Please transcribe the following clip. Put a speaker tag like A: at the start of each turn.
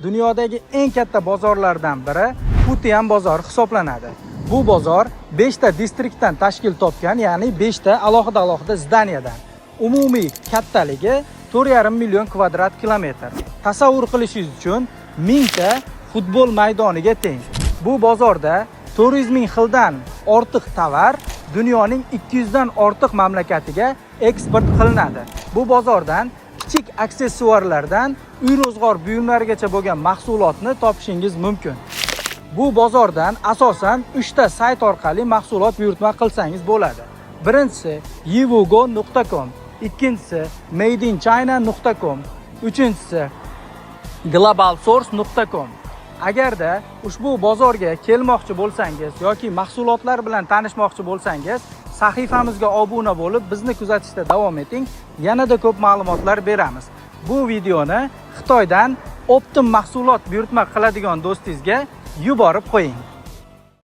A: Dunyodagi eng katta bozorlardan biri Putian bozori hisoblanadi. Bu bozor 5 ta distriktdan tashkil topgan, ya'ni 5 ta alohida alohida здания dan. Umumiy kattaligi 4,5 million kvadrat kilometr. Tasavvur qilishingiz uchun, 1000 ta futbol maydoniga teng. Bu bozorda 400 ming xildan ortiq tovar dunyoning 200 dan ortiq mamlakatiga eksport qilinadi. Bu bozordan kichik aksessuarlardan uy ro'zg'or buyumlarigacha bo'lgan mahsulotni topishingiz mumkin. Bu bozordan asosan 3 ta sayt orqali mahsulot buyurtma qilsangiz bo'ladi. Birinchisi yiwugo.com, ikkinchisi madeinchina.com, uchinchisi globalsource.com. Agarda ushbu bozorga kelmoqchi bo'lsangiz yoki mahsulotlar bilan tanishmoqchi bo'lsangiz, sahifamizga obuna bo'lib, bizni kuzatishda davom eting. Yanada ko'p ma'lumotlar beramiz. Bu videoni Xitoydan оптом mahsulot buyurtma qiladigan do'stingizga yuborib qo'ying.